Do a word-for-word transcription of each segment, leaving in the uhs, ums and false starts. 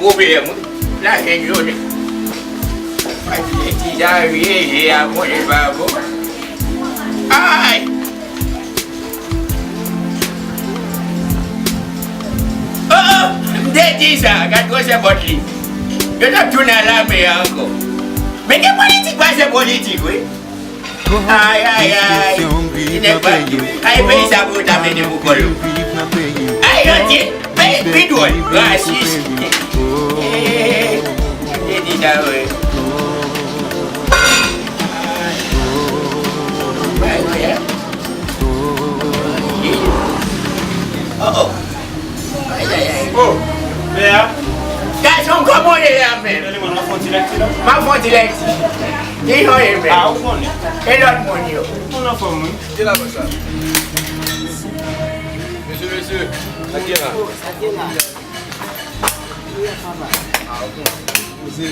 Pwoblèm, wi. Lajan jounen. Pati de ti Janvye, je a konnen pa bon. Ay! Oh, oh, m te di sa, gad gwosè pòt li. Yo t ap tounen al lame a ankò. Men gen politik pase politik, wi. Ay, ay, ay. Ti nèg pa di. Ay, peyi sa pou yo ta mete pou kò yo. Ay, yo di, peyi pi dwòl. Rasis. Eh, yo di sa, wi. Ay, wi. Oh, oh. Ay, ay, ay. Oh, pè a. Gason, kòman w ye la menm? Tande mwen, w ap fè yon ti lèkti la? M ap fè yon ti lèkti. Ki jan w ye menm? Ah, ou konnen. E lòt moun yo? Moun anfòm, wi. Ki la konsa? Mesye, mesye, sa ki la? Ah, ok. Mesye.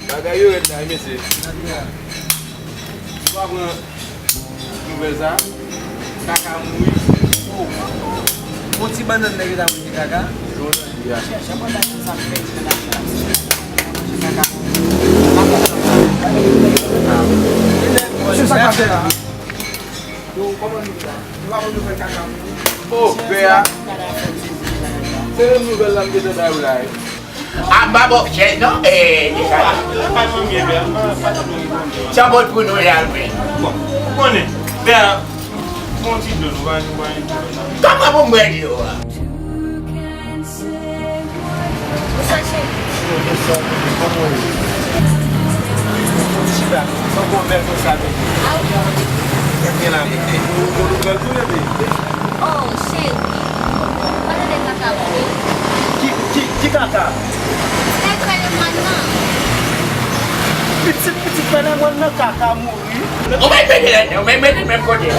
Bagay yo rèd la, wi, mesye. Ou pa pran nouvèl sa? Kaka mouri. Oh. Yon ti bannann nèg yo ta manje kaka. Yo tande a. Chèche, chèche, mwen ta konn sa m fè, mwen ta konn sa m fè. Manje kaka. Mesye, sa k ap fè la? Yo, kòman nou la? Nou pa konn nouvèl kaka mouri? Oh, pè a. Se menm nouvèl la m te tande a ou la, wi. A m pa ba w chèz non, e, e sa. Sa bon pou nou la, wi. Bon, ou konnen, pè a, pran ti dlo, nou va, nou va. Kòman pou m bwè dlo a? Bonswa, cheri. Bonswa, bebe, kòman w ye? Chita, sa w gon bèl konsa, bebe? A, ou jan w ye? Mwen byen la, bebe. Ou gon nouvèl tou, bebe? Oh, cheri. Ou pa tande kaka mouri? Ki, ki, ki kaka? Ti nèg fè lemwàn nan. Pitit, pitit fè lemwàn nan kaka mouri. Ou mèt mete l anndan, ou mèt mete l menm kote a.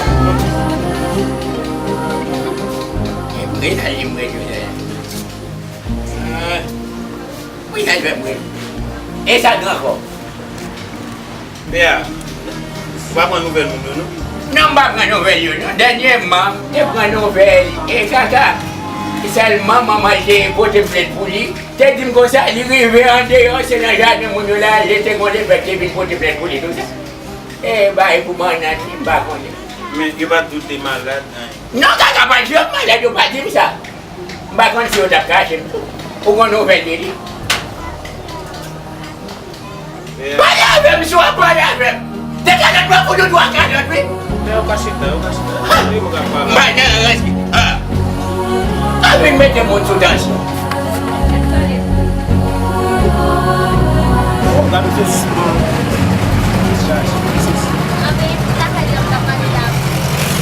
Mwen sa jwenn mwen jwenn. Ah. Wi, sa jwenn mwen. E sa gen ankò. Pè a, ou pa pran nouvèl moun yo, non? Non, m pa pran nouvèl yo, non. Dènyèman, m te pran nouvèl e kaka. Sèlman, manman l te pote m plent pou li. Te di m konsa, li rive andeyò, se nan jaden moun yo la, li te gon lepèt te vin pote plent pou li, tou sa. E, bay pou bannann li, m pa konnen. Men, yo pa t di w te malad, anyen? Non, kaka pa di yo malad, yo pa di m sa. M pa konn si yo t ap kache m tou. Ou gon nouvèl de li? Pale avè m, si w ap pale avè m. De kalòt mwen pou nou twa kalòt, wi. Lè yo kache tan, yo kache tan. Li mwen ka pale. M pa nan rans. Ah. Ka vin mete moun sou tansyon. Oh, gade se siman. Chaje. Anben, lakay li an ka pale la.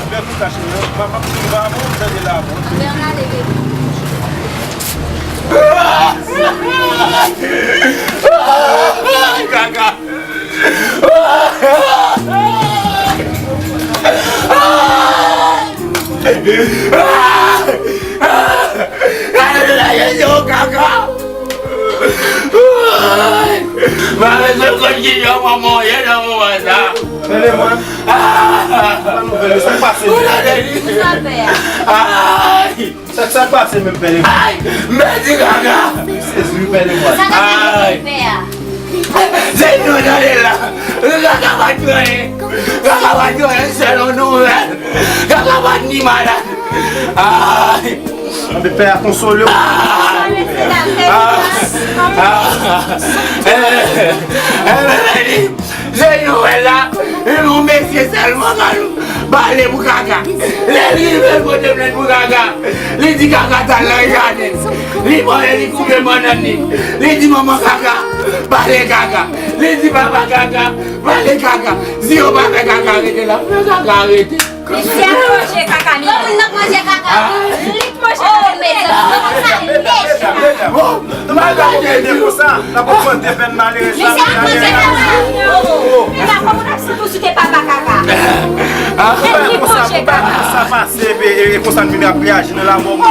Bèl pou kache nan. Pa, pa, pa, pa, pa, tande la, bon. Anben, ann ale, bebe. Kaka. Gade la jesyon kaka. Mwen bezwen konn kijan manman w ye nan moman sa. Rele mwen. Sa nouvèl yo, sa k pase? Ou tande li? Sa pè a? Ay! Sa, sa k pase menm, pè Levan? Ay! M pèdi kaka! Sezi, pè Levan. Sa k ap pase, pè a? Se nou tande la. Kaka pa t anyen. Kaka pa t anyen, se yon nouvèl. Kaka pa t ni malad. Ay! Anben pè a konsole w. Konsole, se la pè. Ah! Ah! Eh, eh, eh, eh, Se nouvèl la, yon mesye sèlman ka pale pou kaka. Lè l rive, l pote plent pou kaka. Li di kaka t al nan jaden. Li pale, li koupe bannann li. Li di manman kaka, pale kaka. Li di papa kaka, pale kaka. Si yo pa fè kaka rete la, fè kaka rete. Misye ap manje kaka li menm. Bon, moun nan k manje kaka. Li k manje kaka li menm. Bon, m pa ka ede w konsa. N ap ogmante pèn malerèz la. Misye ap manje kaka li menm. Epa, kòman w ap sitou si w te papa kaka? Li k manje kaka. Sa pase, e, e, e konsa nou ap reyaji nan lamò moun.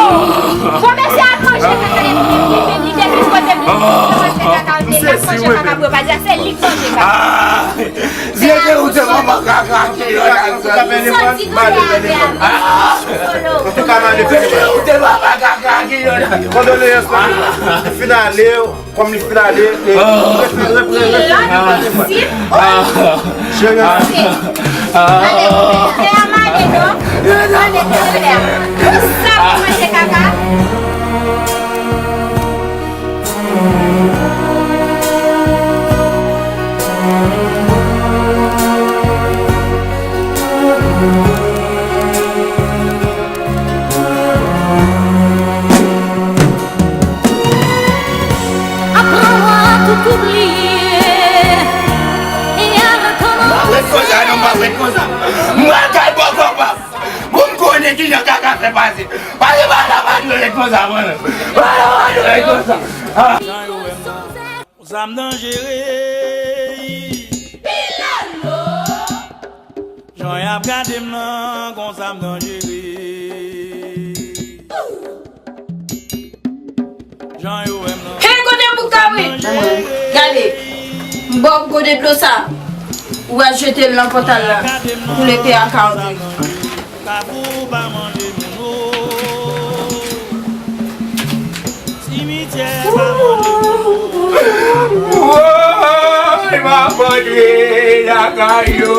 Bon, mesye ap manje kaka li, li, li, li te vin kote m, li te manje kaka, li te manje kaka pou yo pa di a, se li k manje kaka. Zye te ou te manman kaka ki yo la zòn. Soti nou ye avè a. Antouka, m ale pale. Zye te ou te manman kaka ki yo Kondoleyans, kondoleyans. Li fin ale, kòm li fin ale, e, repran, repran, repran. Cheri. Gade, tè a male, non? Gade, tè a. Sa pou manje kaka. Aprann w a tout oubliye e a rekòmanse. M ap ret konsa, non, m ap ret konsa. M pral kay bò kò pa m. Pou m konnen kijan kaka fè pase. Pase pa la, pa dwe ret konsa, mwen. Pa la, pa dwe ret konsa. Ah. Jan yo wè m nan. Zam danjere. Pilalo. Jan y ap gade m nan, gon zam danjere. Jan yo wè m nan. Hey, kote bouk kabrit? Gade. M ba w gode dlo sa. Ou va jete l nan pòtal la. Pou lete a ka antre. Kafou pa manje moun, o. Simityè pa manje moun, o. Woy, m ap antre lakay yo.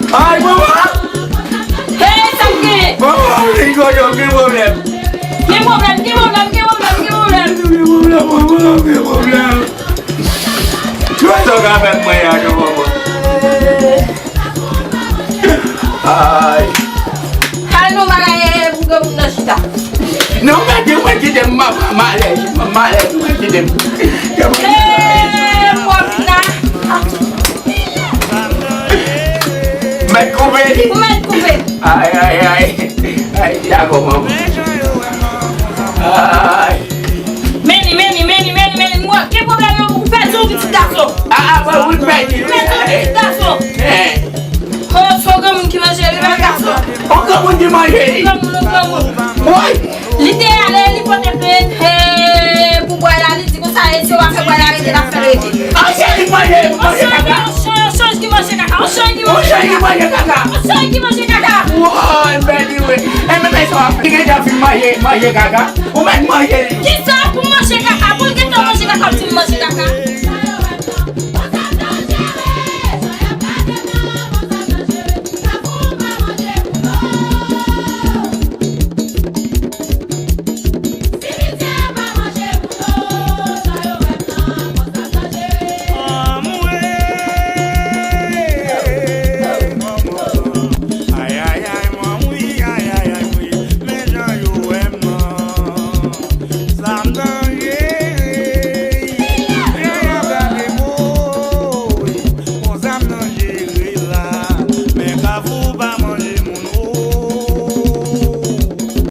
Ay, manman! Hey, sa k gen? Manman, li kote w gen pwoblèm? Gen pwoblèm, gen pwoblèm, gen pwoblèm, gen pwoblèm. Gen pwoblèm, manman, gen pwoblèm. Ki sa w ka fè mwen a, non, manman? Ay. Al non, bagay, e, pou granmoun nan chita. Non, mèt, mwen kite m, m, m alèz, m alèz, mwen kite m. Hey, pòv la. Mèt koupe li. Ou mèt koupe. Ay, ay, ay. Ay, dakò, manman. Ay. Meni, meni, meni, meni, meni. Mwen, ki pwoblèm nan pou pèdi yon pitit gason? A, a, mwen, mwen pèdi. Pèdi yon pitit gason. Eh. Kon se yon granmoun ki manje li, pa gason. Yon granmoun ki manje li. Granmoun, yon granmoun. Woy. Li te ale, li pote plent, eh, pou bway la, li di konsa, e si yo pa fè bway la rete, l ap fè l rete. An cheri manje, manje kaka. Yon cheri ki manje kaka, yon cheri ki manje kaka. Yon cheri ki manje kaka. Yon cheri ki manje kaka. Woy, m pèdi, wi. E menm sa, li gentan fin manje, manje kaka. Ou mèt manje li. Kisa